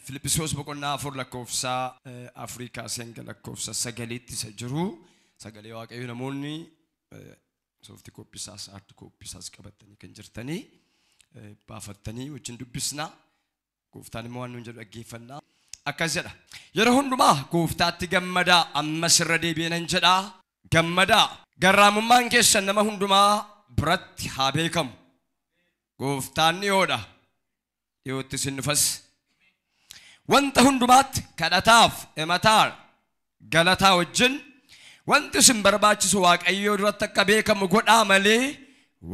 Filiphisiyuus boqonnaa 4 lakkoofsa Afrikaa senga lakkoofsa 9tti isa jiru sagalee Waaqayyoo namoonni soft copy isaas hard copy isaas qabatanii kan jirtanii baafattanii wajjin dubbisnaa. Gooftaan immoo waan nuun jedhu dhaggeeffannaa. Akkas jedha. Yeroo hundumaa gooftaatti gammadaa, ammas irra deebi'ee nan jedhaa, gammadaa. Garraamummaan keessan nama hundumaa biratti haa beekamu. Gooftaan dhiyoodha. Dhiyootti isin dhufas. Wanta hundumaatti kadhataaf, himataa, galataa wajjin wanti isin barbaachisu Waaqayyoo duratti akka beekamu godhaa malee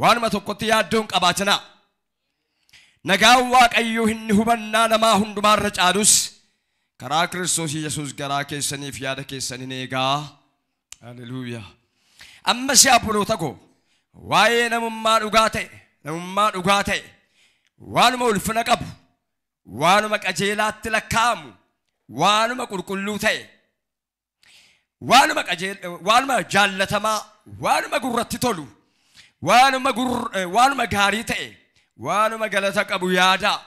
waanuma tokkotti yaaddoon qabaatinaa. Nagaan Waaqayyoo inni hubannaa namaa hundumaarra caalus karaa Kiristoos Yesuus garaa keessaniif yaada keessaniin eegaa. Haleluuyaa. Ammas yaa obboloota koo, waa'ee namummaa dhugaa ta'e, waanuma ulfina qabu, waanuma qajeelaatti lakkaa'amu, waanuma qulqulluu ta'e, waanuma jaallatamaa, waanuma gurratti tolu, waanuma gaarii ta'e, waanuma galata qabu yaadaa.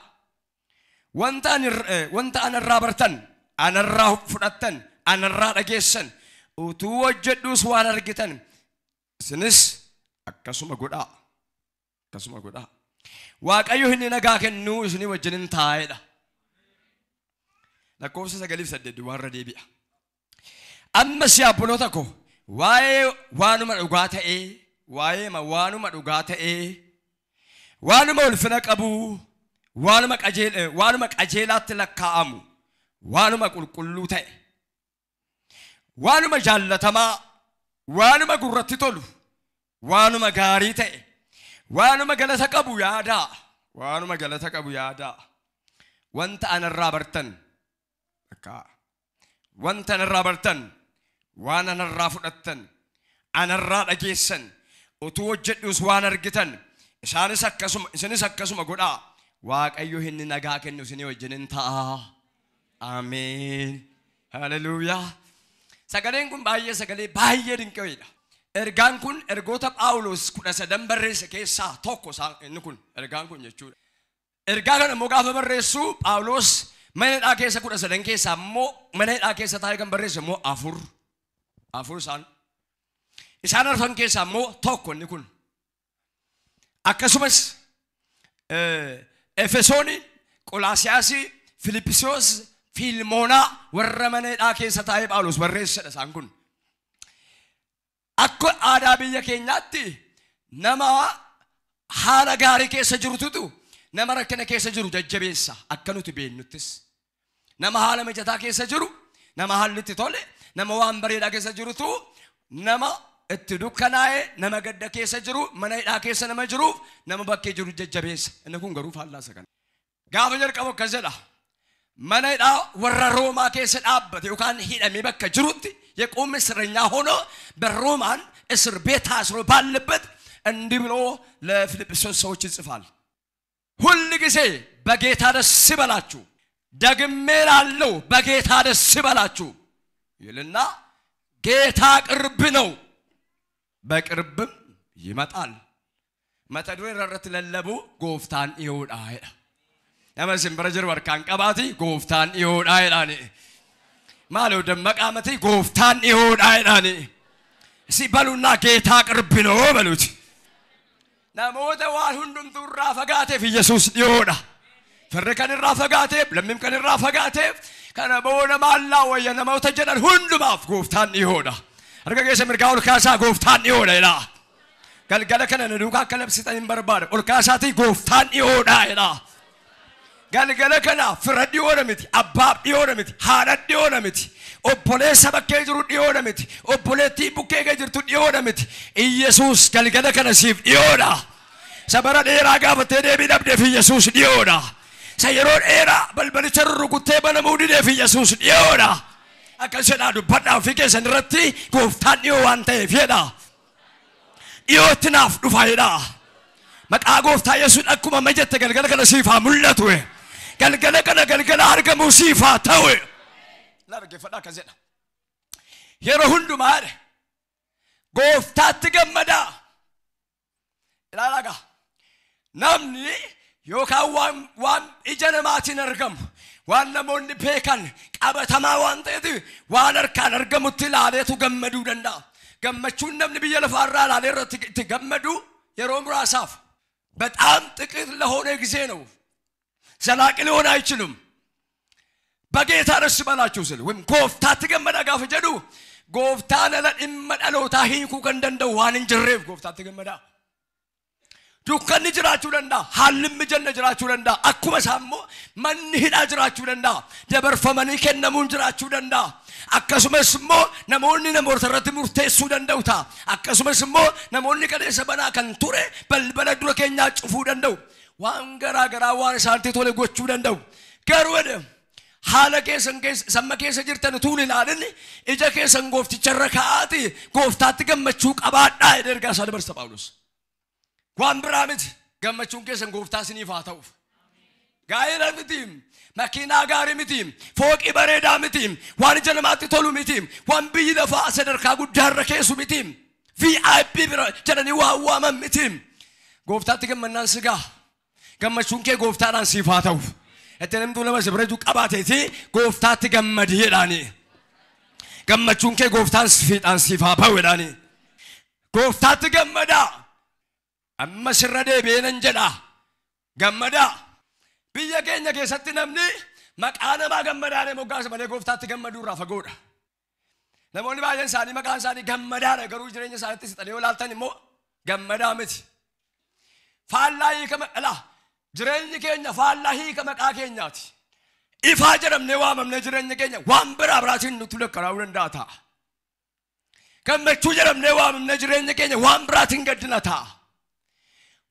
Wanta anarraa bartan, anarraa fudhattan, anarraa dhageessan, utuu hojjedhuus waan argitan, isinis akkasuma godhaa. Akkasuma godhaa. Waaqayyo inni nagaa kennuu isinii wajjin taa'edha. Lakkoofsa 9 fi 8 warra deebi'a. Ammas yaa obboloota koo, waa'ee waanuma dhugaa ta'ee, waa'ee waanuma dhugaa ta'ee, waanuma ulfina qabu, waanuma qajeelaatti lakkaa'amu, waanuma qulqulluu ta'e, waanuma jaallatamaa, waanuma gurratti tolu, waanuma gaarii ta'e, waanuma galata qabu yaadaa. Waanuma galata qabu yaadaa. Wanta anarraa bartan, wanta anarraa bartan, waan anarraa fudhattan, anarraa dhageessan, utuu hojjedhuus waan argitan, isaanis akkasuma, isinis akkasuma godhaa. Waaqayyo inni nagaa kennu isinii wajjin ta'a. Ameen. Haleluuyaa. Sagaleen kun baay'ee sagalee baay'ee dinqiidha. Ergaan kun ergoota Phaawulos 13 barreesse keessaa tokko inni kun ergaan kun jechuudha. Ergaa kana immoo gaafa barreessu Phaawulos mana hidhaa keessa 13 keessaa immoo mana hidhaa keessa taa'ee kan barreesse immoo 4 isaan arfan keessaa immoo tokko inni kun. Akkasumas Efesooni, Qolaasiyaasii, Filiphisiyuus, Fiilmoonaa warra mana hidhaa keessa taa'ee Phaawulos barreessedha isaan kun. Akka aadaa biyya keenyaatti nama haala gaarii keessa jirututu nama rakkina keessa jiru jajjabeessa akka nuti beeknuttis. Nama haala mijataa keessa jiru, nama haalli itti tole, nama waan bareedaa keessa jirutu nama itti dukkanaa'e, nama gadda keessa jiru, mana hidhaa keessa nama jiruuf nama bakkee jiru jajjabeessa. Inni kun garuu faallaa isa kana. Gaafa jalqabu akkas jedha. Mana hidhaa warra Roomaa keessa dhaabbate yookaan hidhamee bakka jirutti የቆመ እስረኛ ሆኖ በሮማን እስር ቤት ታስሮ ባለበት እንዲህ ብሎ ለፊልጵስዩስ ሰዎች ይጽፋል። ሁል ጊዜ በጌታ ደስ ይበላችሁ፣ ደግሜ እላለሁ በጌታ ደስ ይበላችሁ ይልና ጌታ ቅርብ ነው፣ በቅርብም ይመጣል። Mata duree irratti lallabuu gooftaan dhiyoodha jedha. Nama isin bira jiru harkaan qabaati gooftaan dhiyoodha jedhaani. Maaloo dammaqaa mati gooftaan dhiyoodha jedhaani. Si baluunaa ጌታ ቅርብ ነው በሉት። Namoota waan hundumtuu irraa fagaateef Yesuus dhiyoodha. Firri kan irraa fagaateef, lammiin kan irraa fagaateef, kana booda maallaa wayya namoota jedhan hundumaaf gooftaan dhiyoodha. Harka keessa mirgaa ol kaasaa gooftaan dhiyoodha jedha. Galgala kana na duukaa akka labsitan hin barbaada. Ol kaasaatii gooftaan dhiyoodha jedha. Galgala kana fira dhiyoodha miti, abbaaf dhiyoodha miti, haadha dhiyoodha miti, obboleessa bakkee jiru dhiyoodha miti, obboleettii bukkee jirtu dhiyoodha miti. Iyyasuus galgala kana siif dhiyoodha. Sabara dheeraa gaafattee deebii dhabdeef Iyyasuus dhiyoodha. Isa yeroo dheeraa balbalicha rukuttee banamuu dideef Iyyasuus dhiyoodha. Akkas jedhaa dubbadhaa ofii keessan irratti gooftaan dhiyoo waan ta'eef jedha. Dhiyootti naaf dhufa jedha. Maqaa gooftaa Yesuus akkuma amma jette galgala kana siif haa mul'atu. Galgala kana galgala argamuu siif haa ta'u. Dhaggeeffadhaa akkas jedha. Yeroo hundumaa gooftaatti gammadaa. Ilaalaa gaa. Namni yookaan waan ija namaatiin argamu, Waan namoonni beekan qabatamaa waan ta'eef waan harkaan argamutti ilaaleetu gammaduu danda'a. Gammachuun namni biyya lafaarraa ilaalee irratti itti gammadu yeroo muraasaaf በጣም ጥቂት ለሆነ ጊዜ ነው። ዘላቂ ሊሆን አይችልም። በጌታ ደስ ይበላችሁ ስል ወይም gooftaatti gammadaa gaafa jedhu gooftaan ala dhimma dhalootaa hiikuu kan danda'u waan hin jirreef gooftaatti gammadaa. Dukkanni jiraachuu danda'a, haalli hin mijanne jiraachuu danda'a, akkuma isaa immoo manni hidhaa jiraachuu danda'a, dabarfamanii kennamuun jiraachuu danda'a. Akkasumas immoo namoonni namoota irratti murteessuu danda'u ta'a. Akkasumas immoo namoonni kaleessa banaa kan ture balbala dura keenyaa cufuu danda'u. Waan garaa garaa waan isaanitti tole gochuu danda'u. Garuu haala keessan samma keessa jirtan utuu hin ilaalin ija keessan goofticharra kaa'aati gooftaatti gammachuu qabaadhaa jedhee ergaa isaa dabarsa Phaawulos. Waan biraa miti gammachuun keessan gooftaa isiniif haa ta'uuf. Gaa'ela miti, makiinaa gaarii miti, fooqii bareedaa miti, waan ija namaatti tolu miti, waan biyyi lafaa sadarkaa guddaarra keessu miti, VIP bira jedhanii waan waaman miti. Gooftaatti gammannaan si ga'a. Gammachuun kee gooftaadhaan siif haa ta'uuf. Itti namtu lama si bira jiru qabaateeti gooftaatti gammadi jedhaani. Gammachuun kee gooftaan fiixaan siif haa ba'u jedhaani. Gooftaatti gammadaa. Amma sirra deebi'ee nan jedha. Gammadaa. Biyya keenya keessatti namni maqaa namaa gammadaadha moggaasa malee gooftaatti gammaduu irraa fagoodha. Namoonni baay'een isaanii maqaan isaanii gammadaadha garuu jireenya isaaniitti sixanii yoo ilaaltan immoo gammadaa miti. Faallaa hiika maqaa jireenyi keenya faallaa hiika maqaa keenyaati. Ifaa jedhamnee waamamnee jireenya keenya waan biraa biraatiin nutti lakkaraa'uu danda'a ta'a. Gammachuu jedhamnee waamamnee jireenya keenya waan biraatiin gaddina ta'a.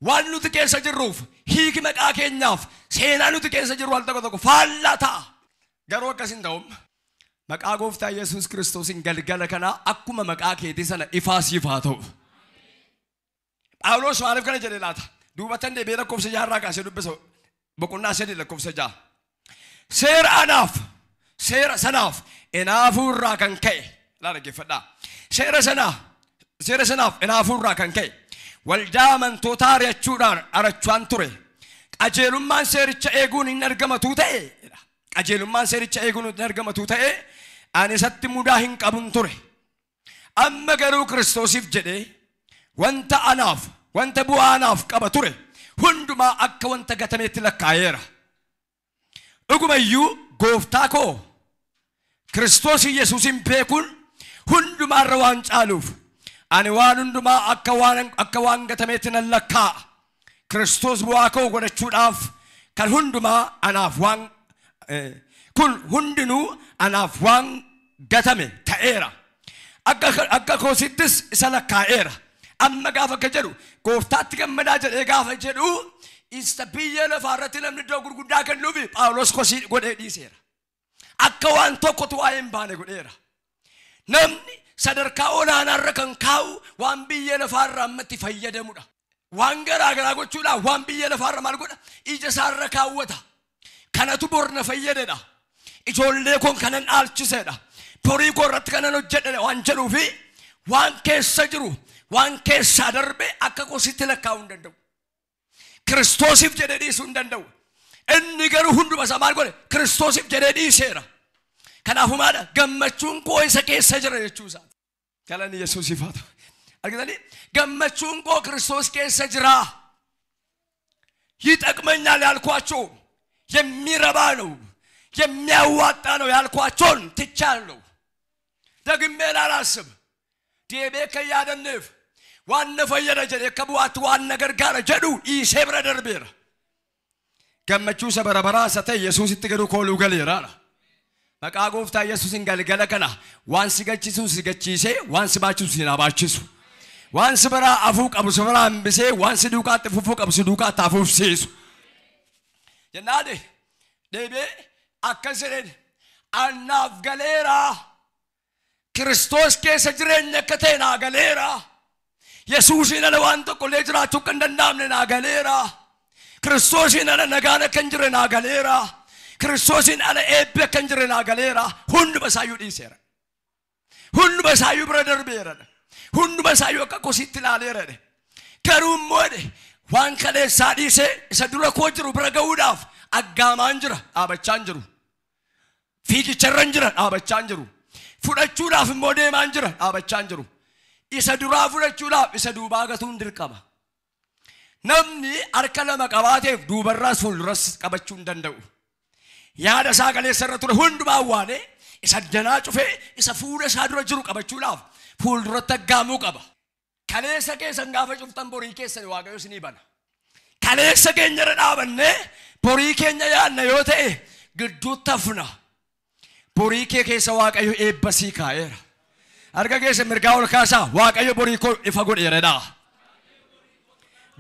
Waan nuti keessa jirruuf hiiki maqaa keenyaaf seenaa nuti keessa jirru al tokko tokko faallaa ta'a. Garuu akkas hin ta'u. Maqaa gooftaa Yesuus Kiristoosiin galgala kanaa akkuma maqaa keetii sana ifaa siif haa ta'u. Phaawulos maaliif kana jedhee laata? Duubatan deebi'ee lakkoofsa jaarraa kaasee dubbisa boqonnaa 3 lakkoofsa 6. Seera anaaf seera sanaaf inaafuu irraa kan ka'e laala dhaggeeffadhaa. Seera sanaaf inaafuu irraa kan ka'e waldaa amantootaa ari'achuudhaan arachaan ture. Qajeelummaan seericha eeguun hin argamatu ta'e qajeelummaan seericha eeguun hin argamatu ta'e ani isatti mudaa hin qabun ture. Amma garuu Kiristoosiif jedhee wanta anaaf wanta bu'aa anaaf qaba ture hundumaa akka wanta gatameetti lakkaa'eera. Dhugumayyuu gooftaa koo Kiristoos Yesuusin beekuun hundumaarra waan caaluuf ani waan hundumaa akka waan gatameetti nan lakkaa'a. Kiristoos bu'aa koo godhachuudhaaf kan hundumaa anaaf waan kun hundinuu anaaf waan gatame ta'eera. Akka koosittis isa lakkaa'eera. Amma gaafa akka jedhu gooftaatti gammadaa jedhee gaafa jedhu isa biyya lafaa irratti namni iddoo gurguddaa kennuufi Phaawulos kosii godhee dhiiseera. Akka waan tokkotu waa'ee hin baane godheera. Namni sadarkaa olaanaarra kan kaa'u waan biyya lafaarra ammatti fayyadamudha. Waan garaa garaa gochuudhaan waan biyya lafaarra maal godha? Ija isaarra kaawwata. Kanatu borna fayyadedha. Ijoollee koon kanan dhaalchisedha. Horii koo irratti kanan hojjedhedha waan jedhuufi waan keessa jiru waan keessaa darbe akka kositti lakkaa'uu hin danda'u. Kiristoosiif jedhee dhiisuu hin danda'u. Inni garuu hunduma isaa maal godhe? Kiristoosiif jedhee dhiiseera. Kanaafuu maadha? Gammachuun koo isa keessa jira jechuu isaati. Galanni Yesuusiif haa ta'u. Argitanii? Gammachuun koo Kiristoos keessa jira. ይጠቅመኛል ያልኳቸው የሚረባ ነው የሚያዋጣ ነው ያልኳቸውን ትቻለሁ። ደግሜ ላላስብ deebi'ee kan yaadanneef waan na fayyada jedhee akka bu'aatti waan na gargaara jedhu dhiisee bira darbeera. Gammachuu isa bara baraa isa ta'e Yesuusitti garuu kooluu galeeraadha. Maqaa gooftaa Yesuusin galgala kana waan si gachiisu si gachiisee waan si baachisu si na baachisu. Waan si biraa afuu qabu si biraa hambisee waan si duukaatti fufuu qabu si duukaatti afuufsiisu. Jennaani deebi'ee akkas jedheen anaaf galeeraa. Kiristoos keessa jireenya akka ta'e naa galeera. Yesuusiin ala waan tokko illee jiraachuu akka hin danda'amne naa galeera. Kiristoosiin ala nagaan akka hin jirre naa galeera. Kiristoosiin ala eebbi akka hin jirre naa galeera. Hunduma isaayyuu dhiiseera. Hunduma isaayyuu bira darbeera. Hunduma isaayyuu akka kosiitti ilaaleera. Garuu immoo waan kaleessaa dhiisee isa dura koo jiru bira ga'uudhaaf aggaamaan jira dhaabachaa hin jiru. Fiigicharra hin jira dhaabachaa hin jiru. Fudhachuudhaaf immoo deemaa hin jira dhaabachaa hin jiru. Isa duraa fudhachuudhaaf isa duubaa gatuun dirqama. Namni harka lama qabaateef duubarraas fuulduras qabachuu hin danda'u. Yaada isaa kaleessa irra ture hundumaa awwaalee isa danaa cufee isa fuula isaa dura jiru qabachuudhaaf fuulduratti aggaamuu qaba. Kaleessa keessan gaafa cuftan borii keessan Waaqayyo isinii bana. Kaleessa keenya irra dhaabannee borii keenya yaadna yoo ta'e gidduutti hafna. Borii kee keessa Waaqayyo eebba sii kaa'eera. Harka keessa mirgaa ol kaasaa Waaqayyo borii koo ifa godheeradha.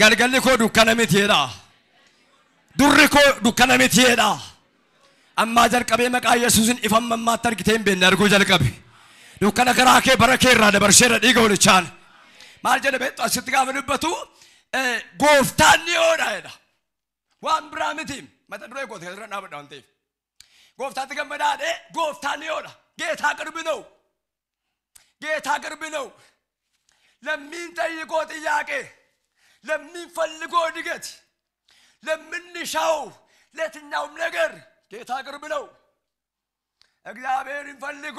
Galgalli koo dukkana mitiidha. Durri koo dukkana mitiidha. Ammaa jalqabee maqaa Yesuusin ifa ammaatti argitee hin beekne arguu jalqabe. Dukkana karaa kee bara kee irraa dabarseera dhiiga olichaan. Maal jedha beektu asitti gaafa dubbatu gooftaan ni oodha jedha. Waan biraa miti mata duree goote irra dhaabadha waan ta'eef. Gooftaatti gammadaadhe gooftaan ni oodha. ጌታ ቅርብ ነው። ጌታ ቅርብ ነው። ለሚንጠይቀው ጥያቄ፣ ለሚንፈልገው እድገት፣ ለምንሻው ለየትኛውም ነገር ጌታ ቅርብ ነው። እግዚአብሔርን ፈልጉ፣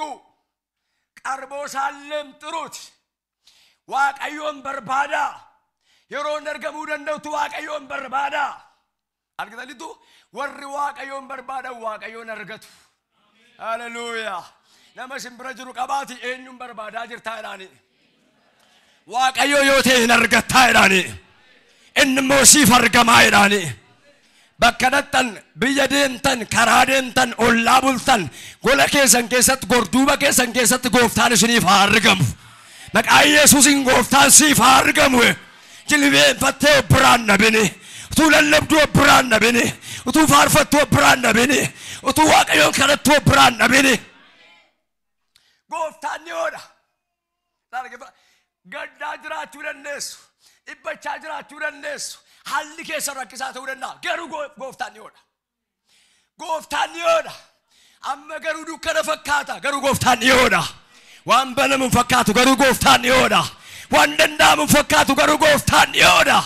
ቀርቦ ሳለም ጥሩት። Waaqayyoon barbaadaa. Yeroon argamuu danda'utu Waaqayyoon barbaadaa. Argitanitu warri Waaqayyoon barbaadan Waaqayyoon argatu. Haleluuyaa. Nama isin bira jiru qabaati eenyuun barbaadaa jirtaa jedhaani. Waaqayyo yoo ta'e hin argattaa jedhaani. Inni immoo siif argamaa jedhaani. Bakka dhaqxan, biyya deemtan, karaa deemtan, ollaa bultan, gola keessan keessatti, gorduuba keessan keessatti gooftaan isiniif haa argamu. Maqaa Yesuusiin gooftaan siif haa argamu. Jilbeenfattee biraan dhabini. Utuu lallabduu biraan dhabini. Utuu faarfattuu biraan dhabini. Utuu Waaqayyoon kadhattuu biraan dhabini. Gooftaan ni oodha. Gaddaa jiraachuu dandeessu. Dhibbachaa jiraachuu dandeessu. Haalli keessa rakkisaa ta'uu danda'a. Garuu gooftaan ni oodha. Gooftaan ni oodha. Amma garuu dukkana fakkaata. Garuu gooftaan ni oodha. Waan banamu fakkaatu garuu gooftaan ni oodha. Waan danda'amu fakkaatu garuu gooftaan ni oodha.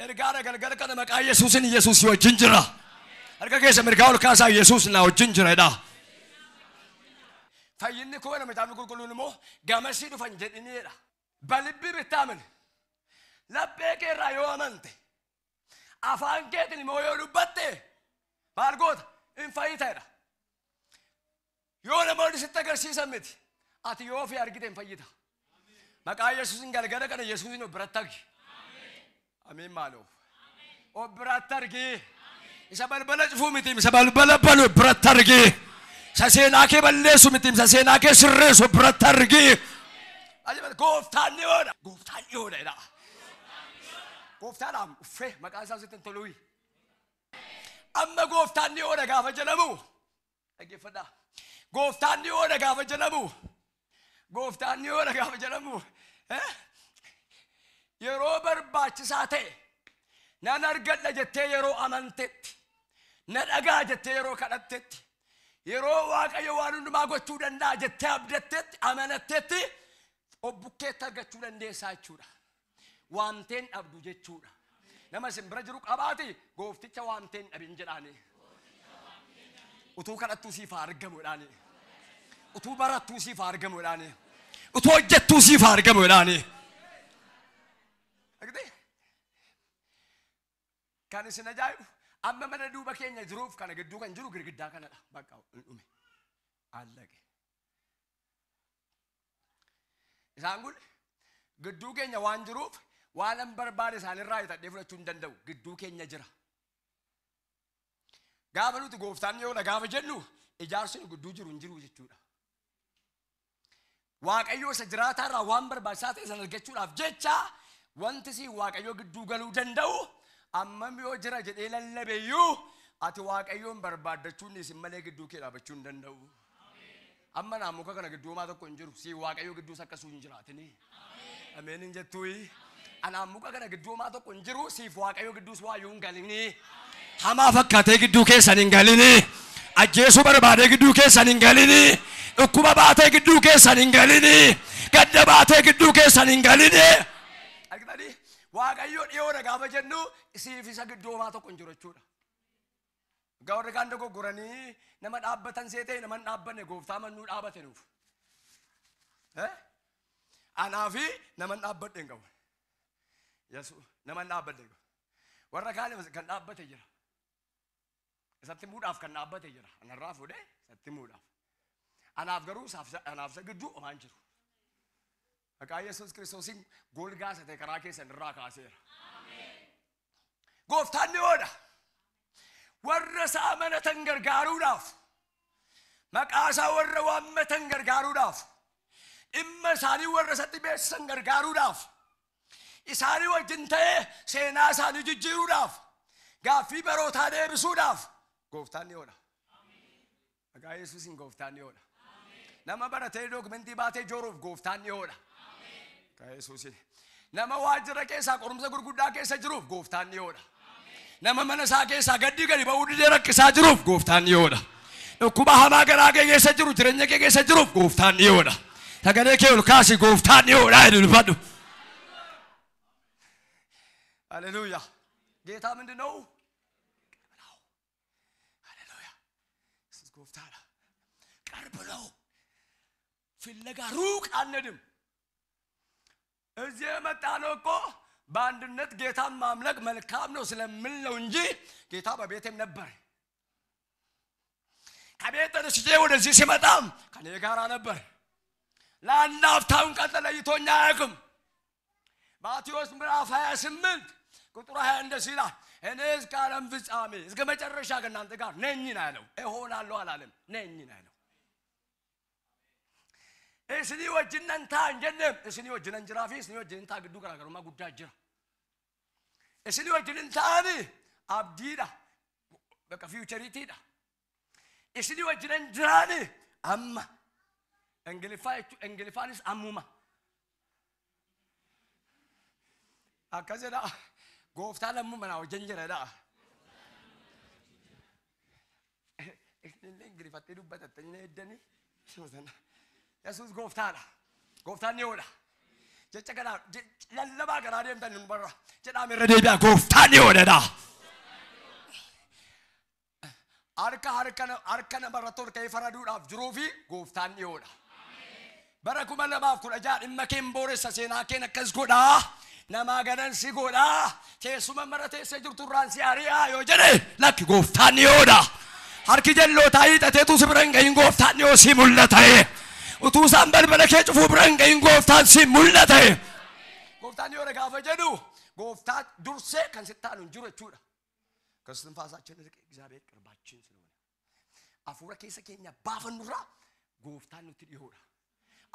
Ergaadha galgala kana maqaa Yesuusin Yesuus wajjin jira. Harka keessa mirgaa ol kaasaa Yesuus na wajjin jira jedha. Fayyinni koo nama Macaafni Qulqulluun immoo gamasii dhufan jedhiniidha. Balibbi bittaamin laphee kee irraa yoo amante afaan keetiin immoo yoo dubbatte maal goota hin fayyita jedha. Yoo namoonni sitti agarsiisan miti ati yoo ofii argite hin fayyita. Maqaa Yesuusin galgala kana Yesuusin of biratti argi. Amiin maaloo. Of biratti argi. Isa balbala cufuu miti isa balbala banu biratti argi. Isa seenaa kee balleessu miti isa seenaa kee sirreessu biratti argi. Gooftaan ni oodha. Gooftaan ni oodha jedha. Gooftaadhaan uffee maqaan isaa sitti hin toluyi. Amma gooftaan ni oodha gaafa jedhamu. Dhaggeeffadhaa. Gooftaan ni oodha gaafa jedhamu. Gooftaan ni oodha gaafa jedhamu. Yeroo barbaachisaa ta'e nan argadha jettee yeroo amantetti, na dhagaa jettee yeroo kadhattetti, yeroo Waaqayyo waan hundumaa gochuu danda'a jettee abdattetti, amanattetti obbukkeetti argachuu dandeessaa jechuudha. Waamteen dhabdu jechuudha. Nama isin bira jiru qabaati goofticha waamteen dhabin jedhaani. Utuu kadhattuu siif haa argamu jedhaani. Utuu barattuu siif haa argamu jedhaani. Utuu hojjettuu siif haa argamu jedhaani. Kan isin ajaa'ibu amma mana duuba keenya jiruuf kana gidduu kan jiru girgiddaa kanadha. Bakka hin dhume. Allaqe. Isaan kun gidduu keenya waan jiruuf waan an barbaade isaanirraa bitadhee fudhachuu hin danda'u. Gidduu keenya jira. Gaafa nuti gooftaan yoo gaafa jennu ijaarsi nu gidduu jiru hin jiru jechuudha. Waaqayyo isa jiraataarraa waan barbaachisaa ta'e sana argachuudhaaf jecha wanti si Waaqayyo gidduu galuu danda'u ammam yoo jira jedhee lallabeeyyuu ati Waaqayyoon barbaaddachuun isin malee gidduu kee dhaabachuu hin danda'u. Amma naa muka kana gidduu homaa tokko hin jiru. Si Waaqayyo gidduus akkasuu hin jiraatini. Ameen hin jettuuyi. Anaa muka kana gidduu homaa tokko hin jiru. Siif Waaqayyo gidduus waayyuu hin galini. Hamaa fakkaatee gidduu keessan hin galini. Ajjeesuu barbaadee gidduu keessan hin galini. Dhukkuba baatee gidduu keessan hin galini. Gadda baatee gidduu keessan hin galini. Argitanii Waaqayyo dhiyoodha gaafa jennu siif isa gidduu homaa tokko hin jiru jechuudha. Egaa warri kaan dogoggoranii nama dhaabbatan seetee nama hin dhaabbanne gooftaa mannuu dhaabate nuuf. Anaa fi nama hin dhaabbadhe hin qabu. Yesuus nama hin dhaabbadhe hin qabu. Warra kaan kan dhaabbate jira. Isatti muudhaaf kan dhaabbate jira. Anarraa fuudhee isatti muudhaaf. Anaaf garuu anaaf isa gidduu homaan jiru. Maqaa Yesuus Kiristoosiin golgaa isa ta'e karaa keessan irraa kaaseera. Gooftaan ni oodha. Warra isa amanatan gargaaruudhaaf, maqaa isaa warra waammatan gargaaruudhaaf, dhimma isaanii warra isatti beeksisan gargaaruudhaaf, isaanii wajjin ta'ee seenaa isaanii jijjiiruudhaaf, gaaffii barootaa deebisuudhaaf gooftaan ni oodha. Maqaa Yesuusiin gooftaan ni oodha. Nama baratee dookumentii baatee jooruuf gooftaan ni oodha. Maqaa Yesuusiin. Nama waajjira keessaa qorumsa gurguddaa keessa jiruuf gooftaan ni oodha. Nama mana isaa keessaa gaddii gadi ba'uu didee rakkisaa jiruuf gooftaan ni oodha. Dhukkuba hamaa garaa kee keessa jiru jireenya kee keessa jiruuf gooftaan ni oodha. Sagalee kee ol kaasi gooftaan ni oodha jedhu dubbadhu. ሃሌሉያ። ጌታ ምንድን ነው? ቅርብ ነው። ሃሌሉያ። ኢየሱስ ጎፍታ ነው። ቅርብ ነው። ፍለጋ ሩቅ አንሄድም። እዚህ የመጣ ነው እኮ በአንድነት ጌታን ማምለክ መልካም ነው ስለምል ነው እንጂ ጌታ በቤቴም ነበር። ከቤት ተነስቼ ወደዚህ ሲመጣም ከኔ ጋር ነበር። ለአንድ አፍታም ቀን ተለይቶኝ አያውቅም። ማቴዎስ ምዕራፍ 28 ቁጥር 20 እንደዚህ ይላል፣ እኔ እስከ ዓለም ፍጻሜ እስከ መጨረሻ ከእናንተ ጋር ነኝ ነው ያለው። እሆናለሁ አላለም፣ ነኝ ነው ያለው። Isinii wajjin nan ta'a hin jenneem. Isinii wajjin nan jiraa fi isinii wajjin hin ta'a gidduu garaagarummaa guddaa jira. Isinii wajjin hin ta'ani abdiidha. Bakka fiichariitiidha. Isinii wajjin hin jiraani amma. Ingiliffaa jechuun Ingiliffaanis ammuma. Akkas jedha. Gooftaan ammuma naa wajjin jira jedha. Isinillee Ingiliffattee dubbatattanii eeddanii. Yesuus gooftaadha. Gooftaan ni oodha. Jecha kanaa lallabaa garaa deemtan hin barra. Jedhaame irra deebi'a gooftaan ni oodha. Harka harka namarratti ol ka'ee faraduudhaaf jiruu fi gooftaan ni oodha. Bara 2016 dhimma keen booressa seenaa keen akkas godhaa. Namaa gadan si godhaa. Teessuma mara teessee jirtu irraan si ari'aa yoo jedhe lakki gooftaan ni oodha. Harki jallootaa hiixateetu si bira hin gahin gooftaan ni si mul'ata. Utuu isaan balbala kee cufuu bira hin gahin gooftaan si mul'ata. Gooftaan yoo gaafa jedhu gooftaa dursee kan sitti aanu hin jiru jechuudha. ከእስትንፋሳችን ይልቅ እግዚአብሔር ቅርባችን ስለሆነ afuura keessa keenya baafannurraa gooftaan nutti dhiyoodha.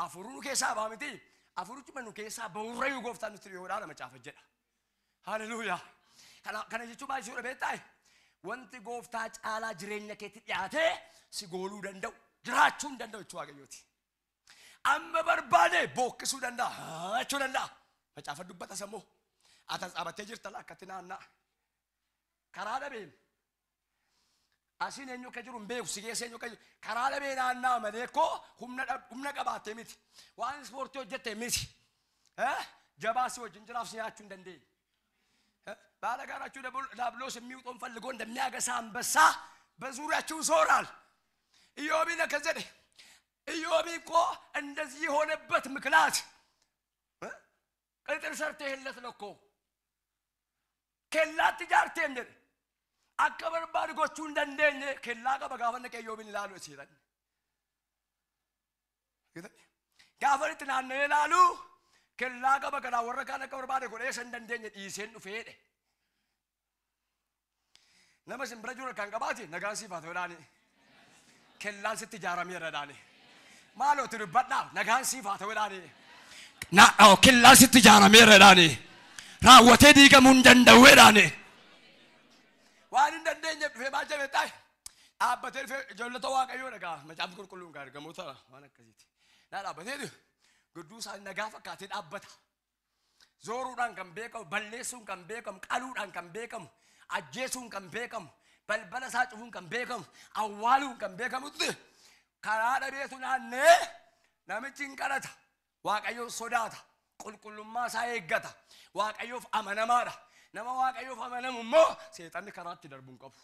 Afuurri nu keessaa ba'a miti. Afuurichi nu keessaa ba'urrayyuu gooftaan nutti dhiyoodha nama caafa jedha. Haleluuyaa. Kana jechuun maal jechuudha beektaa? Wanti gooftaa caalaa jireenya keetti dhiyaatee si gooluu danda'u jiraachuu hin danda'u jechuu Waaqayyooti. Amma barbaade bookkisuu danda'a jechuu danda'a. Macaafa dubbata sammuu. Atas dhaabattee jirta akkatti naanna'a. Karaa dhabeen asiin eenyu akka jiru hin beeku si keessa eenyu akka jiru karaa dhabee naanna'a malee koo humna qabaattee miti. Waan ispoortii hojjette miti. Jabaa si wajjin jiraaf si nyaachuu hin dandeenye. ባለጋራችሁ ዲያብሎስ የሚውጠውን ፈልጎ እንደሚያገሳ አንበሳ በዙሪያችሁ ይዞራል። ኢዮብ ለከዘደ ኢዮብ እኮ እንደዚህ የሆነበት ምክንያት ቅጥር ሰርተህለት ነው እኮ ኬላት ጃርቴም jedhe akka barbaadu gochuu hin dandeenye kellaa qaba gaafa naqee Iyyoobiin ilaalu seetan. Gaafa itti naanna'ee ilaalu kellaa qaba kanaa warra kaan akka barbaade godhee isa hin dandeenye dhiiseen dhufeedhe. Nama isin bira jiru kan qabaate nagaan siif haa ta'u jedhaani. Kellaan sitti ijaarameera jedhaani. Maaloo itti dubbadhaa nagaan siif haa ta'u jedhaani. Kellaan sitti ijaarameera jedhaani. Raawwatee diigamuu hin danda'u jedhaani. Waan hin dandeenyeef dhufee maal jedhee taa'e dhaabbatee dhufee ijoollota Waaqayyoo dhagaa macaafni qulqulluun gaa ergamoota waan akkasiiti. Naa dhaabbatee gidduu isaanii nagaa fakkaatee dhaabbata. Zooruudhaan kan beekamu, balleessuun kan beekamu, qaluudhaan kan beekamu, ajjeesuun kan beekamu, balbala isaa cufuun kan beekamu, awwaaluun kan beekamutti karaa dhabeetu naannee namichi hin kadhata. Waaqayyoon sodaata. Qulqullummaa isaa eeggata. Waaqayyoof amanamaadha. Nama Waaqayyoof amanamu immoo seexanni karaatti darbuu hin qabu.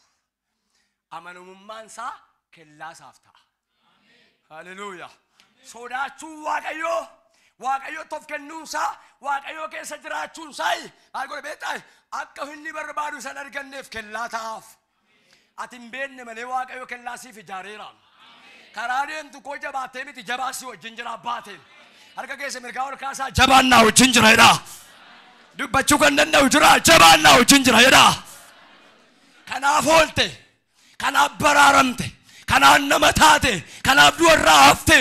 Amanamummaan isaa kellaa isaaf ta'a. Haleluuyaa. Sodaachuu Waaqayyoo, Waaqayyootti of kennuunsaa, Waaqayyoo keessa jiraachuunsaa maal godhe beektaa? Akka inni barbaadu san arganneef kellaa ta'aaf. Ati hin beekne malee Waaqayyo kellaa siif ijaareera. Karaa deemtu koo jabaattee miti, jabaa si wajjin jira abbaateen. Harka keessa mirgaa ol kaasaa, jabaan naa wajjin jira jedhaa. Dubbachuu kan danda'u jira, jabaan naa wajjin jira jedhaa. Kanaaf oolte, kanaaf baraaramte, kanaaf nama taate, kanaaf du'a irraa hafte.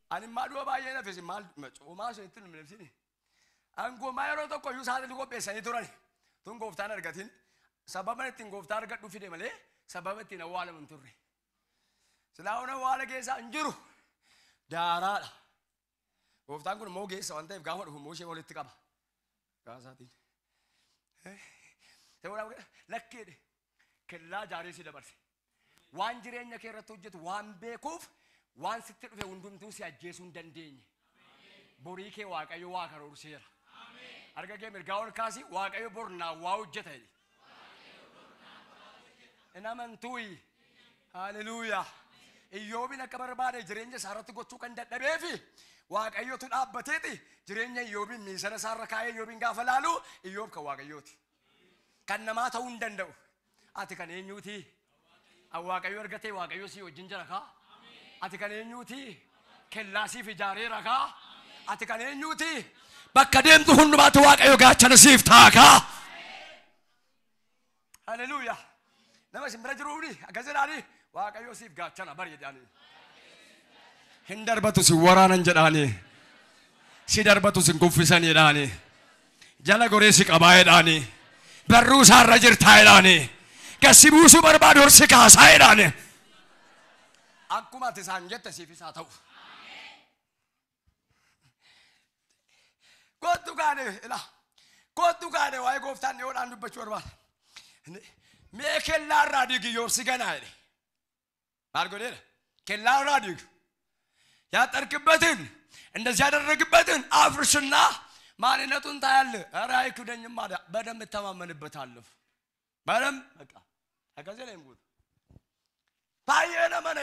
Ani immaa du'a baay'ee nafisi maal coomaa isheetti nu minibsini. Angoomaa yeroo tokko iyyuu saaxilii qopheessanii turan. Tun gooftaan argatin sababa ittiin gooftaa argadhu fide malee sababa ittiin awwaalamu hin turre. Silaa ona awwaala keessaa hin jiru. Daaraadha. Gooftaan kun immoo geessa waan ta'eef gaafa dhufu immoo ishee walitti qaba. Gaasaatiin. Lakkeedhe kellaa ijaaree si dabarse. Waan jireenya kee irratti hojjetu waan beekuuf waan sitti dhufe hundumtuu si ajjeesuu hin dandeenye. Borii kee Waaqayyo waa karoorseera. Harka kee mirgaa ol kaasi, Waaqayyo bor naa waa hojjeta jedhi. Hin amantuuyi. Haleluuyaa. Iyyoobin akka barbaade jireenya isaa irratti gochuu kan dadhabeefi Waaqayyotu dhaabbateeti jireenya Iyyoobin miisana isaarra kaa'ee Iyyoobin gaafa laalu Iyyoob kan Waaqayyooti. Kan namaa ta'uu hin danda'u. Ati kan eenyuuti? An Waaqayyo argatee Waaqayyo si wajjin jira kaa? Ati kan eenyuuti? Kellaa siif ijaareera kaa? Ati kan eenyuuti? Bakka deemtu hundumaatti Waaqayyo gaachana siif ta'a kaa? Haleluuyaa. Nama isin bira jiruuni akkas jedhaani, Waaqayyo siif gaachana bari jedhaani. Hin darbatu si waraanan jedhaani. Si darbatu sin kuffisan jedhaani. Jala goree si qabaa jedhaani. Barruu isaarra jirtaa jedhaani. Gassi buusuu barbaadu horsi kaasaa jedhaani. Akkuma ati isaan jette siif isaa ta'u. Kottu kaane ila. Kottu kaane waa'ee gooftaan dhiyoodhaan dubbachuu barbaada. Mee kellaa irraa diigi yoobsi ganaa jedhe. Maal godheera? Kellaa irraa diigi. ያጠርክበትን እንደዚህ ያደረግበትን አፍርስና ማንነቱን ታያለህ። ኧረ አይክደኝም አለ። በደንብ እተማመንበታለሁ። በደንብ በቃ ከዚህ ላይ ምጉት ባየነ መነ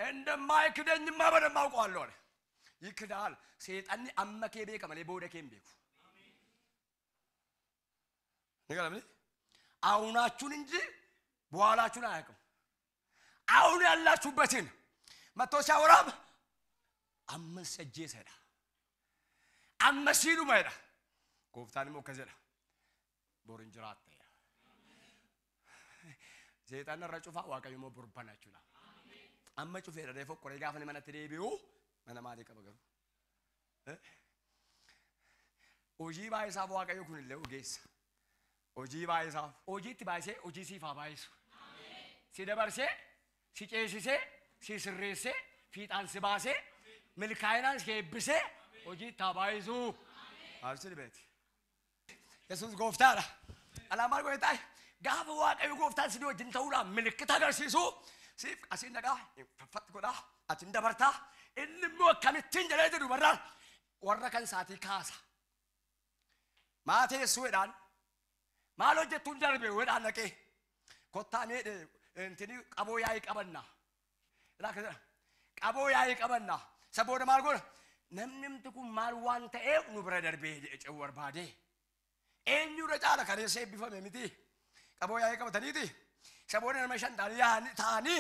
እንደማይክደኝማ በደንብ አውቀዋለሁ አለ። ይክዳል። ሰይጣን አመኬ ቤከ መሌ ቦደ ኬም ቤኩ ንገረም። አሁናችሁን እንጂ በኋላችሁን አያውቅም። አሁን ያላችሁበትን መጥቶ ሲያወራም አመሰጄ ሰዳ አመሲሉ ማይዳ ጎፍታን ሞ ከዘዳ ቦርን ጅራተ seexan irra cufaa Waaqayyo immoo borbana jechuudha. Amma cufeedha reefa qoree gaafa inni manatti deebi'u mana maalii qaba garuu? Hojii baay'isaaf Waaqayyo kun illee ogeessa. Hojii baay'isaaf hojiitti baay'isee hojii siif haa baay'isu. Si dabarsee, si ceesisee, si sirreessee, fiixaan si baasee, milkaa'inaan si eebbisee hojiitti haa baay'isu. Absi beeti. Yesuus gooftaadha. Alaa maal godhe taa'e? Gaafa Waaqayyo gooftaan si wajjin ta'uudhaan milikkita agarsiisu siif asiin dhaqaa faffatti godhaa atiin dabartaa inni immoo akkamittiin jedhee jedhu barraan warra kan isaatii kaasa. Maateessuu jedhaan maal hojjettuun darbe wedhaan dhaqee kottaa mee intini qaboo yaa'ii qabanna. Qaboo yaa'ii qabanna. Isa booda maal godha? Namni kun maal waan ta'eef nu bira darbee jedhe ce'uu barbaade. Eenyurra caala kaleessa eebbifame miti. Qaboo yaa'ii qabataniiti. Isa booda nama shan ta'anii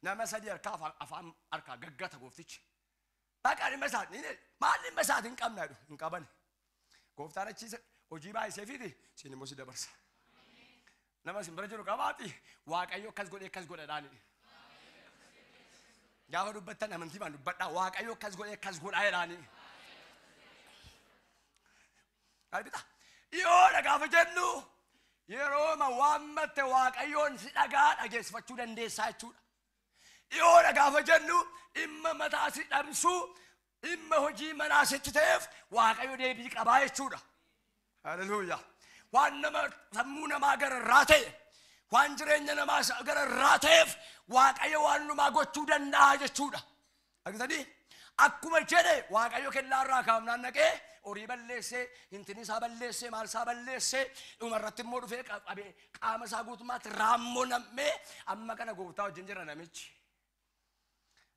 nama sadi harkaa afaan harkaa gaggata gooftichi. Baqa dhimma isaatiin maal dhimma isaatiin hin qabna jedhu hin qaban. Gooftaan achi hojii baay'isee fiiti siin immoo si dabarsa. Nama isin bira jiru qabaati Waaqayyo akkas godhee akkas godhadhaani. Gaafa dubbattan amantiimaan dubbadhaa, Waaqayyo akkas godhee akkas godhaa jedhaani. Albita dhiyoodha gaafa jennu yerooma waammatte Waaqayyoon si dhagaa dhageessifachuu dandeessaa jechuudha. Dhiyoodha gaafa jennu dhimma mataa si dhabsuu, dhimma hojii manaa sitti ta'eef Waaqayyo deebii qabaa jechuudha. Haleluuyaa. Waan nama sammuu namaa gararraa ta'e, waan jireenya namaa gararraa ta'eef Waaqayyo waan numaa gochuu danda'a jechuudha. Argitanii? Akkuma jedhe Waaqayyo kellaarraa kaafnaan naqee horii balleessee, intini isaa balleessee, maal isaa balleessee, dhumarratti immoo dhufee qabee qaama isaa guutummaatti raammoo nammee amma kana gooftaa wajjin jira namichi.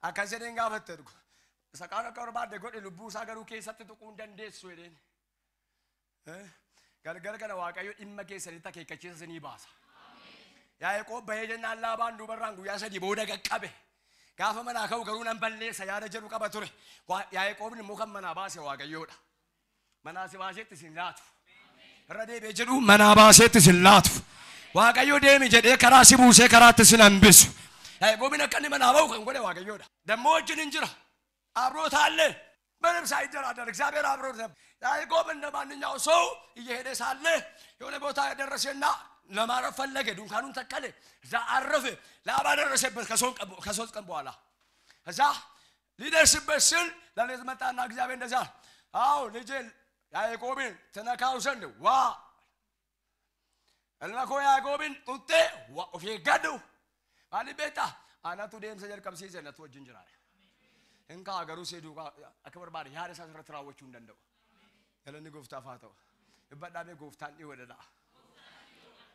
Akkas jedheen gaafatte dhugu. Isa kaan akka barbaadde godhe lubbuu isaa garuu keessatti tuquu hin dandeessu jedheen. Galgala kana Waaqayyo dhimma keessanitti akeekkachiisa isinii baasa. Yaaqoob bahee jennaan Laabaan duubarraan guyyaa 3 booda qaqqabe. Gaafa manaa ka'u garuu nan balleessa yaada jedhu qaba ture. Yaaqoobni immoo kan manaa baase Waaqayyoodha. Manaa si baaseetti sin laatu. Irra deebi'ee jedhu manaa baaseetti sin laatu. Waaqayyo deemi jedhee karaa si buusee karaatti sin hambisu. Yaaqoobni akka inni manaa ba'u kan godhe Waaqayyoodha. Dammoo wajjin hin jira. አብሮት አለ። ምንም ሳይደራደር እግዚአብሔር አብሮት ነበር። ያዕቆብ እንደማንኛው ሰው እየሄደ ሳለ የሆነ ቦታ ደረሰና ለማረፍ ፈለገ። ድንኳኑን ተከለ፣ እዛ አረፈ። ላባ ደረሰበት ከሶስት ቀን በኋላ። እዛ ሊደርስበት ሲል ለሌት መጣና እግዚአብሔር እንደዛ አዎ ልጄ ያዕቆብን ትነካው ዘንድ ዋ ilma koo Yaaqoobin tuqxee ዋ of eeggadhu. Maaliif beektaa? Anatu deemsa jalqabsiise natu wajjin jira. Inka garuu see duukaa akka barbaade yaada isaa irratti raawwachuu hin danda'u. Galanni gooftaaf haa ta'u. Dubbadhaamee gooftaan dhiyoodha.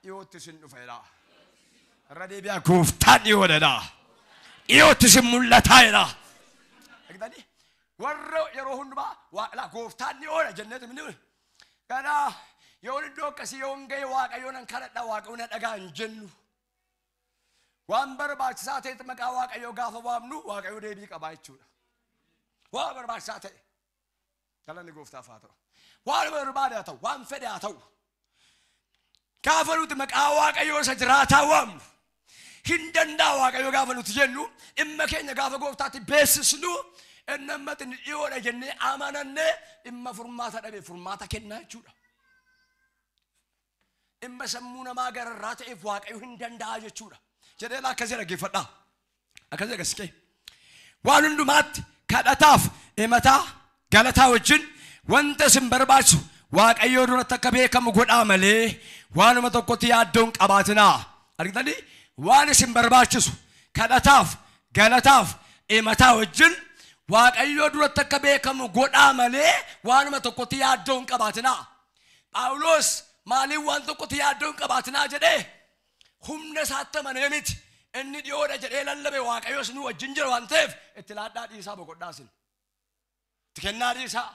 Dhiyootti sin dhufa jedha. Irra deebi'aa gooftaan dhiyoodha. Dhiyootti sin mul'ataa jedha. Argitanii? Warra yeroo hundumaa laa gooftaan dhiyoodha jenneetu minni. Kana yoon iddoo akkasii yoon ga'e Waaqayyoon nan kadhadha Waaqayyoon na dhagaa hin jennu. Waan barbaachisaa ta'etti maqaa Waaqayyoo gaafa waamnu Waaqayyoo deebii qabaa jechuudha. Waan barbaachisaa ta'e galanni gooftaaf haa ta'u. Waan barbaade haa ta'u, waan fedhe haa ta'u. Gaafa nuti maqaa Waaqayyoo isa jiraataa waamnu hin danda'a Waaqayyoo gaafa nuti jennu dhimma keenya gaafa gooftaatti beeksisnu inni ammatti ni dhiyoodha jennee amanannee dhimma furmaata dhabe furmaata kennaa jechuudha. Dhimma sammuu namaa gararraa ta'eef Waaqayyo hin danda'a jechuudha. Jedhee akkasii dhaggeeffadhaa. Akkasii dhaggeessike. Waan hundumaatti kadhataaf himataa galataa wajjin wanta isin barbaachisu Waaqayyoo duratti akka beekamu godhaa malee waanuma tokkotti yaaddoon qabaatinaa. Argitanii waan isin barbaachisu kadhataaf galataaf himataa wajjin Waaqayyoo duratti akka beekamu godhaa malee waanuma tokkotti yaaddoon qabaatinaa. Phaawulos maaliif waan tokkotti yaaddoon qabaatinaa jedhee humna isaatti amanee miti. Inni dhiyoodha jedhee lallabe Waaqayyoos nu wajjin jira waan ta'eef itti laadhaa dhiisaa boqodhaa isin. Itti kennaa dhiisaa.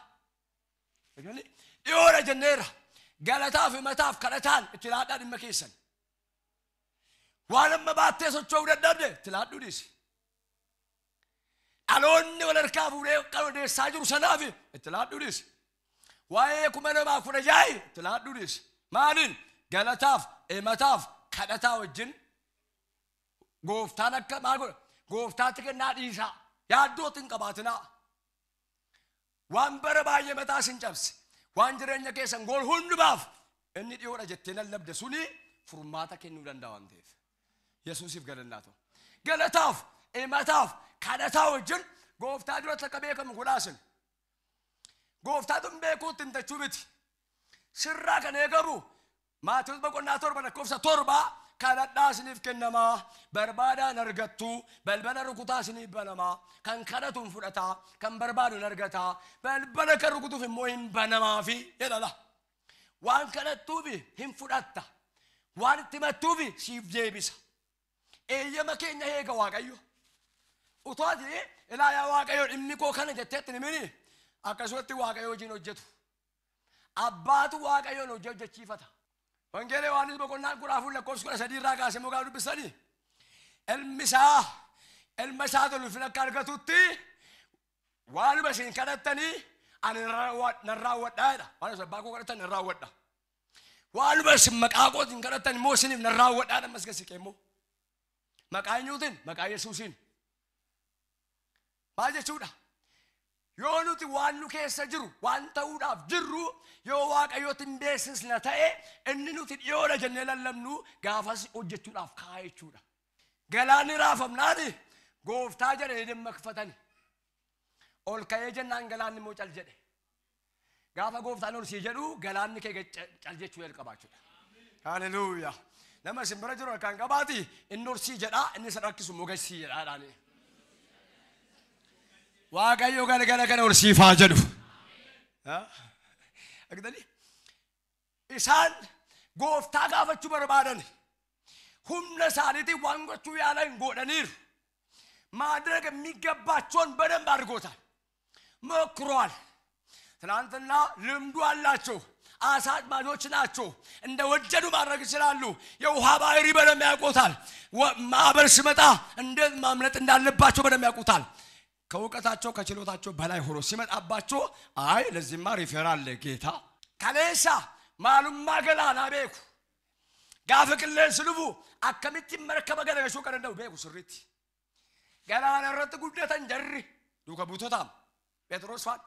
Dhiyoodha jenneerra. Galataaf himataaf kadhataan itti laadhaa dhimma keessan. Waan amma baattee socho'uu dadhabde itti laadhuu dhiisi. Dhaloonni wal harkaa fuudhee kan odeessaa jiru sanaaf itti laadhuu dhiisi. Waa'ee 2016 itti laadhuu dhiisi. Maaliin galataaf himataaf kadhataa wajjin gooftaan akka maal godha? Gooftaatti kennaa dhiisaa. Yaaddootti hin qabaatinaa. Waan bara baay'ee mataa isin cabse. Waan jireenya keessan gool hundumaaf inni dhiyoodha jettee lallabde suni furmaata kennuu danda'a waan ta'eef. Yesuusiif galannaa ta'u. Galataaf, himataaf, kadhataa wajjin gooftaa duratti akka beekamu godhaasin. Gooftaatu hin beekuutti hin tachuu miti. Sirraa kan eegamu Maatewos boqonnaa 7 lakkoofsa 7 kadhadhaa isiniif kennamaa, barbaadaan argattu, balbala rukutaa isiniif banamaa, kan kadhatu hin fudhataa, kan barbaadu hin argataa, balbala kan rukutuuf immoo hin banamaafi jedhala. Waan kadhattuufi hin fudhatta, waan itti himattuufi siif deebisa. Eeyyama keenya eega Waaqayyo. Utuu ati ilaa yaa Waaqayyo dhimmi koo kana jetteetti himini akkasumatti Waaqayyo wajjin hojjetu. Abbaatu Waaqayyoon hojii hojjechiifata. Wangeela Yohaannis boqonnaa 14 lakkoofsa 13 irraa kaasee immoo gaafa dubbisanii ilmi isaa ilma isaa ulfina akka argatutti waanuma isin kadhattanii ani nan raawwadhaa jedha. Waan isin abbaa koo kadhattan nan raawwadha. Waanuma isin maqaa kootiin kadhattan immoo isiniif nan raawwadhaa jedha. Ammas gadi siqee immoo maqaa eenyuutiin? Maqaa Yesuusiin. Maal jechuudha? Yoo nuti waan nu keessa jiru waan ta'uudhaaf jirru yoo Waaqayyootti hin beeksisna ta'e inni nuti dhiyoodha jennee lallabnu gaafas hojjechuudhaaf kaa'aa jechuudha. Galaanni raafamnaani gooftaa jedhee dammaqfatani. Ol ka'ee jennaan galaanni immoo cal jedhe. Gaafa gooftaan ol sii jedhu galaanni kee cal jechuu jalqaba jechuudha. Haleluuyaa. Nama isin bira jiru harkaan qabaati inni ol sii jedhaa inni isa rakkisu immoo gad sii jedhaadhaani. Waaqayyo galgala kana ol siif haa jedhu. Argitanii? Isaan gooftaa gaafachuu barbaadan humna isaaniitiin waan gochuu yaalan godhaniiru. ማድረግ የሚገባቸውን በደንብ አድርጎታል፣ ሞክሯል። ትናንትና ልምዱ አላቸው፣ አሳ አጥማጆች ናቸው። እንደ ወደዱ ማድረግ ይችላሉ። የውሃ ባህሪ በደንብ ያውቁታል። ማዕበል ሲመጣ እንዴት ማምለጥ እንዳለባቸው በደንብ ያውቁታል። ከእውቀታቸው ከችሎታቸው በላይ ሆኖ ሲመጣባቸው አይ ለዚህማ refer አለ ጌታ kaleessa maalummaa galaanaa beeku gaafa qilleensi dhufu akkamitti markaba galagalchuu akka danda'u beeku sirriitti. Galaana irratti guddatan jarri duuka buutotaam Phexros faan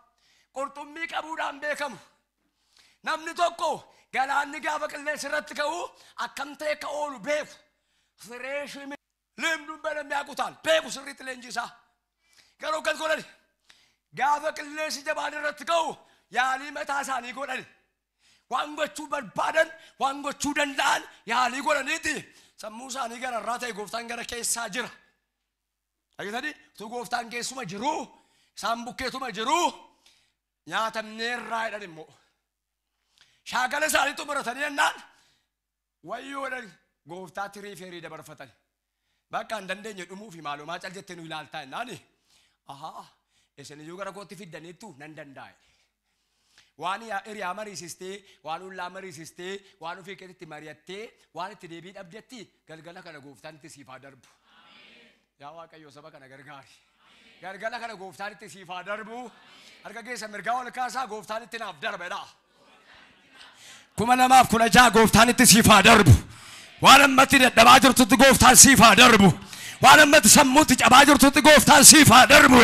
qurxummii qabuudhaan beekamu. Namni tokko galaanni gaafa qilleensi irratti ka'u akkam ta'e akka oolu beeku. Fireeshii ልምዱን በደንብ ያውቁታል። Beeku sirriitti leenjisaa. Garuu akkas godhani gaafa qilleensi jabaan irratti ka'u yaalii mataa isaanii godhani. Waan gochuu barbaadan waan gochuu danda'an yaalii godhaniiti sammuu isaanii gararraa ta'e gooftaan gara keessaa jira. Argitanii utuu gooftaan keessuma jiruu isaan bukkeetuma jiruu nyaatamneerraa jedhan immoo shaakala isaanii xumuratanii jennaan wayyoo jedhan gooftaatti refer dabarfatan. Bakka hin dandeenye dhumuufi maalumaa cal jettee nu ilaaltaa jennaani ahaa isin iyyuu gara kootti fiddaniittu nan danda'a. Waan hiriyaa mariisistee, waan ollaa mariisistee, waan ofii keetitti mari'attee, waan itti deebii dhabdetti galgala kana gooftaan itti siif haa darbu. Yaa Waaqayyo saba kana gargaari. Galgala kana gooftaan itti siif haa darbu. Harka keessa mirgaa ol kaasaa gooftaan itti naaf darba jedha. 2016 gooftaan itti siif haa darbu. Waan ammatti dadhabaa jirtutti gooftaan siif haa darbu. Waan ammatti sammuutti cabaa jirtutti gooftaan siif haa darbu.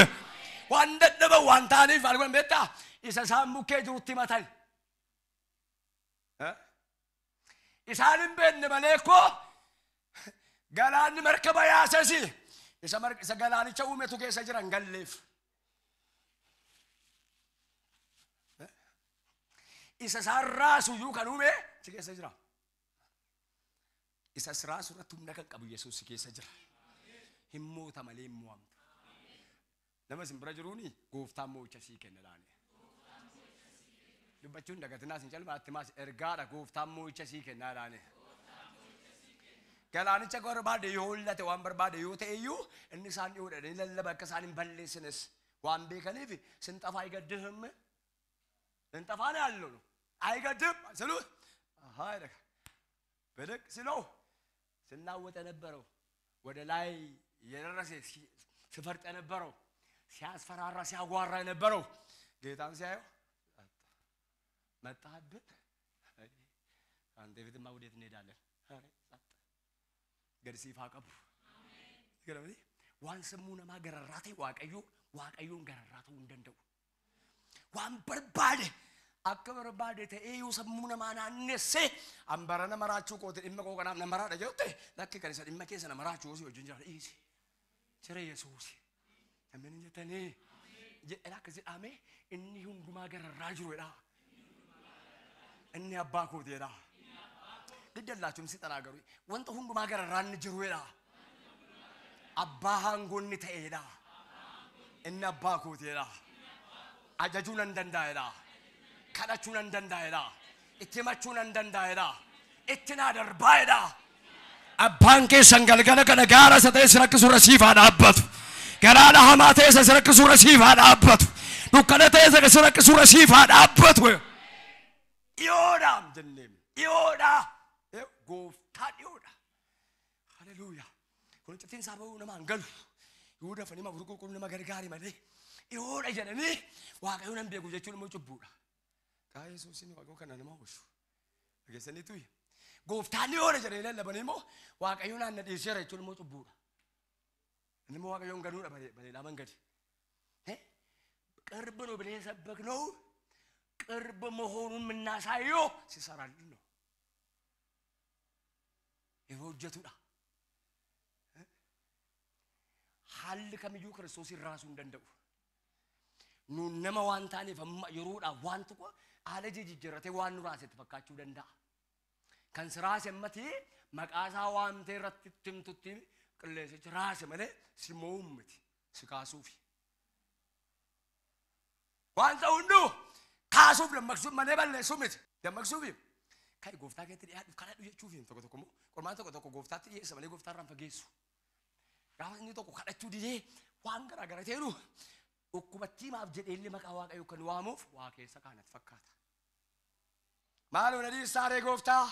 Waan dadhaban waan ta'aniif maal godhan beektaa? Isa isaan bukkee jirutti himatan. Isaan hin beekne malee koo galaanni markaba yaasesi isa galaanicha uumetu keessa jiran galleef. Isa isaan raasuyyuu kan uume si keessa jira. Isa raasu irratti humna kan qabu Yesuus si keessa jira. Hin moota malee hin mo'amtu. Nama isin bira jiruuni gooftaan mo'icha sii kenna laani. Dubbachuun dagatinaa isin calmaatti maas ergaadha gooftaan mo'icha sii kennaa laani. Galaanicha barbaade yoo hollate waan barbaade yoo ta'e iyyuu inni isaan dhiyoo dhadhanii lallaba akka isaan hin balleessines waan beekaniif ስንጠፋ አይገድህም። ስንጠፋ ነው ያለው ነው አይገድህም ስሉት አሃ ብድግ ስለው ስናወጥ የነበረው ወደ ላይ የደረሰ ሲፈርጥ የነበረው ሲያስፈራራ ሲያጓራ የነበረው ጌታን ሲያየው መጣህብን፣ አንተ ፊትማ ወዴት እንሄዳለን? ገድሲፍ አቀቡ waan sammuu namaa gararraa ta'e Waaqayyo Waaqayyoon gararraa ta'uu hin danda'u. Waan barbaade akka barbaade ta'ee yoo sammuu namaa naannessee an bara nama raachuu kooti dhimma koo kanaaf nama raadha jette lakki kan isa dhimma keessa nama raachuu osoo wajjin jira dhiisi. Jira Yesuusi. Namni hin jettanii jedhan akkas jedhame inni hundumaa gararraa jiru jedha. Inni abbaa kooti jedha. ግደላችሁም ሲተናገሩ wanta hundumaa gararraa inni jiru jedha. Abbaa haangoonni ta'eedha. Inni abbaa kootiidha. Ajajuu nan danda'eedha. Kadhachuu nan danda'eedha. Itti himachuu nan danda'eedha. Itti naa darbaa'eedha. Abbaan keessan galgala kana gaara isa ta'e si rakkisu irra siif haa dhaabbatu. Galaana hamaa ta'e isa si rakkisu irra siif haa dhaabbatu. Dukkana ta'e isa si rakkisu irra siif haa dhaabbatu. Dhiyoodhaam jenneem. Dhiyoodha. Gooftaa dhiyoodha. Haleluuyaa. Kun iccitiin isaa bahuu nama hin galu. Yoo dafanii mafuru qulqulluu nama gargaari malee dhiyoodha jedhanii Waaqayyo nan beeku jechuun immoo cubbuudha. Kaa Yesuusin Waaqayyo kana nama oolchu. Dhageessaniitu gooftaan dhiyoodha jedhanii lallabanii immoo Waaqayyo naan na dhiiseera jechuun immoo cubbuudha. Inni immoo Waaqayyoon ganuudha bareedaa mangadi. ቅርብ ነው ብለን የሰበክነው ቅርብ መሆኑን የምናሳየው ሲሰራልን ነው። Yeroo hojjetudha. Haalli kamiyyuu Kiristoosin raasuu hin danda'u. Nuun nama waan taaneef amma yeroodhaaf waan tokko haala jijjiirratee waan nu raasetti fakkaachuu danda'a. Kan si raase ammati maqaa isaa waamtee irratti himtutti qilleensichi raase malee si mo'uun miti si kaasuufi. Waan ta'u hunduu kaasuuf dammaqsuuf malee balleessuu miti. Dammaqsuufi kai gooftaa keetti dhiyaadhuuf kadhadhu jechuufi tokko tokko immoo qormaan tokko tokko gooftaatti dhiyeessa malee gooftaa irraan fageessu. Gaafa inni tokko kadhachuu didee waan garaa gara ta'eeru dhukkubattii maaf jedhee illee maqaa Waaqayyoo kan waamuuf waa keessa kaanatti fakkaata. Maaloo na dhiisaa ree gooftaa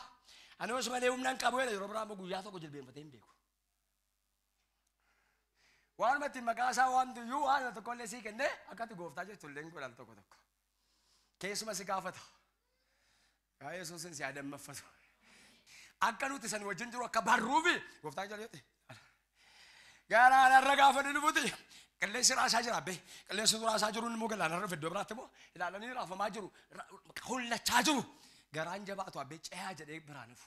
ani osoo malee humna hin qabu jedha yeroo biraa immoo guyyaa tokko jilbeenfatee hin beeku. Waanuma ittiin maqaa isaa waamtu iyyuu waan tokko illee sii kennee akkatti gooftaa jettu illee hin godhan tokko tokko. Keessuma si gaafata. Yaa Yesuusin si adammaffatu. Akka nuti san wajjin jiru akka barruufi gooftaan jedhu jette. Galaanarra gaafa inni dhufuti qilleensi raasaa jira abbee qilleensi raasaa jiru immoo galaanarra dhufe iddoo biraatti immoo ilaalanii raafamaa jiru hollachaa jiru garaan jabaatu abbee ce'aa jedhee biraan dhufu.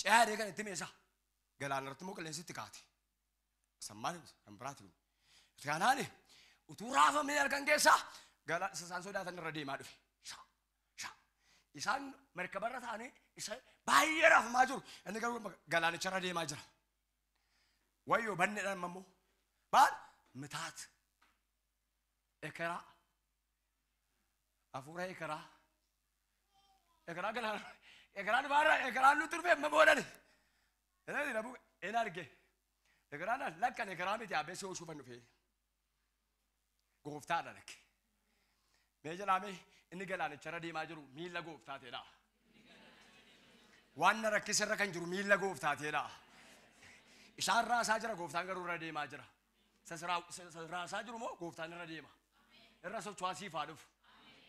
Ce'aa jedhee kan itti meeshaa galaanarratti immoo qilleensi itti kaate. Sammaan kan biraati kun. Kanaani utuu raafamee halkan keessaa galaan isaan sodaatan irra deemaa dhufe. Sha sha isaan markabarra taa'anii isa baay'ee raafamaa jiru inni garuu galaanicha irra deemaa jira. Wayyoo banneedhaan immoo maal mitaat ekeraa hafuura ekeraa ekeraa galaana ekeraan baara ekeraan nutti dhufe amma boodani inni nabu in arge ekeraan lakkan ekeraa miti abbee si ooshuufan dhufe gooftaadha lakke mee jedhame inni galaanicha irra deemaa jiru miilla gooftaateedha. Waan na rakkise irra kan jiru miilla gooftaateedha. Isaan raasaa jira gooftaan garuu irra deemaa jira. Isa raasaa jiru moo gooftaan irra deema. Irra socho'aa siif haa dhufu.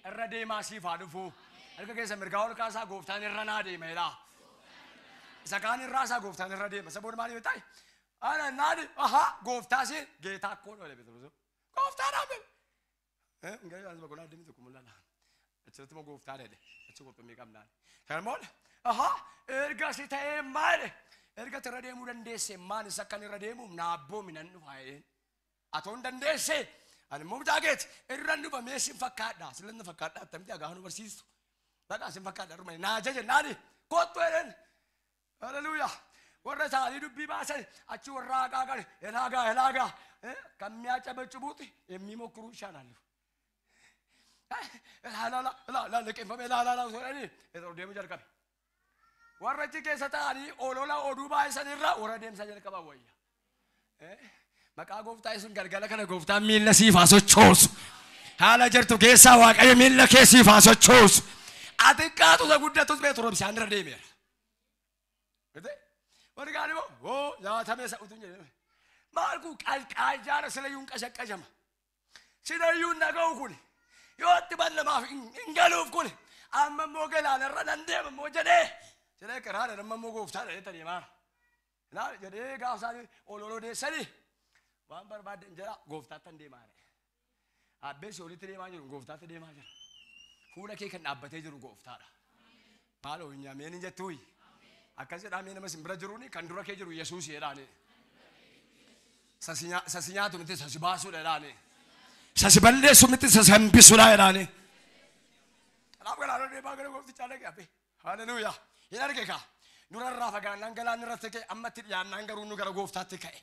Irra deemaa siif haa dhufu. Harka keessa mirgaa ol kaasaa gooftaan irra naa deema jedha. Isa kaan irraa isaa gooftaan irra deema. Isa booda maal yoo ta'e? Ana naani aha gooftaa siin geetaa akkoo dhoole Phexros. Gooftaa dhaabe. Ingilizii waan boqonnaa addemii tokko mul'ata. Achirratti immoo gooftaa jedhe. Achi qurxummii qabnaan. Kana immoo aha erga si ta'ee maal erga irra deemuu dandeesse maal isa akkan irra deemuuf naa abboomi nan dhufa jedheen. Atoo hin dandeesse ani immoo mucaa keeti irra dhufa mee sin fakkaadha sila na fakkaadha attamitti gaafa nu barsiistu. Bakka sin fakkaadha dhuma naa ajaje naani kottu jedheen. Haleluuyaa. Warra isaanii dubbii baasan achi warra haqaaqan elaagaa elaagaa kan mi'aacabacubuuti የሚሞክሩ ይሻላሉ። ላ liqeeffame laa laa laa jedhanii Phexros deemuu jalqabe. Warra achi keessa taa'anii olola oduu baay'isan irra warra deemsa jalqaban wayya. Maqaa gooftaa Yesuun galgala kana gooftaan miilla siif haa sochoosu. Haala jirtu keessaa Waaqayyo miilla kee siif haa sochoosu. Ati xiqqaatu isa guddatus Phexros bishaan irra deemeera. Warri kaan immoo hoo nyaatamee isa utuu hin jedhame. Maal kun qalqaajaadha silayyuu hin qashaqashama. Silayyuu hin dhaga'u kun yoo itti ballamaaf hin galuuf kun amma immoo galaanarra nan deema immoo jedhee sila karaadha amma immoo gooftaadha jedhee deemaara. Naa jedhee gaafa isaanii ol ol odeessanii waan barbaadde hin jedha gooftaatti hin deemaa jedhe. Abbeen si olitti deemaa jiru gooftaatti deemaa jira. Fuula kee kan dhaabbatee jiru gooftaadha. Maaloo hin nyaameen hin jettuuyi. Akkas jedhamee nama sin bira jiruuni kan dura kee jiru Yesuus jedhaani. Sasi nyaatu miti sasi baasuudha jedhaani. Sasi balleessu miti sasi hambisuudha jedhaani. Kanaaf galaana deemaa gara gooftichaa dhaqe hafe. Haleluuyaa. Hin arge kaa. Nurarraa fagaannaan galaanni irratti ka'e ammatti dhiyaannaan garuu nu gara gooftaatti ka'e.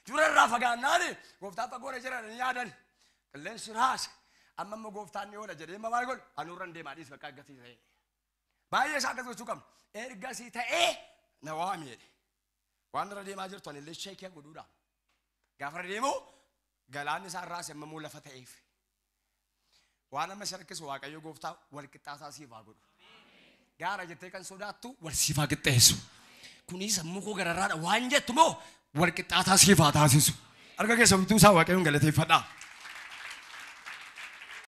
Durarraa fagaannaan gooftaa fagoodha jiran hin yaadan. Qilleensi raase amma immoo gooftaan ni oola jedhee maal godhu anurra hin deemaa dhiis bakka aggatii ta'e. Baay'ee isaa akkas gochuu qabna. Ergasii ta'ee na waami jedhe. Waan irra deemaa jirtu ani illee sheekii godhuudha. Gaafa irra deemu galaanni isaa raase amma immoo lafa ta'eef. Waan amma si harkisu Waaqayyo gooftaa wal qixxaataa siif haa godhu. Gaara jettee kan sodaattu wal siif haa qixxeessu. Kunis sammuu koo gararraadha waan jettu moo wal qixxaataa siif haa taasisu. Harka keessa bituu isaa Waaqayyoon galateeffadhaa.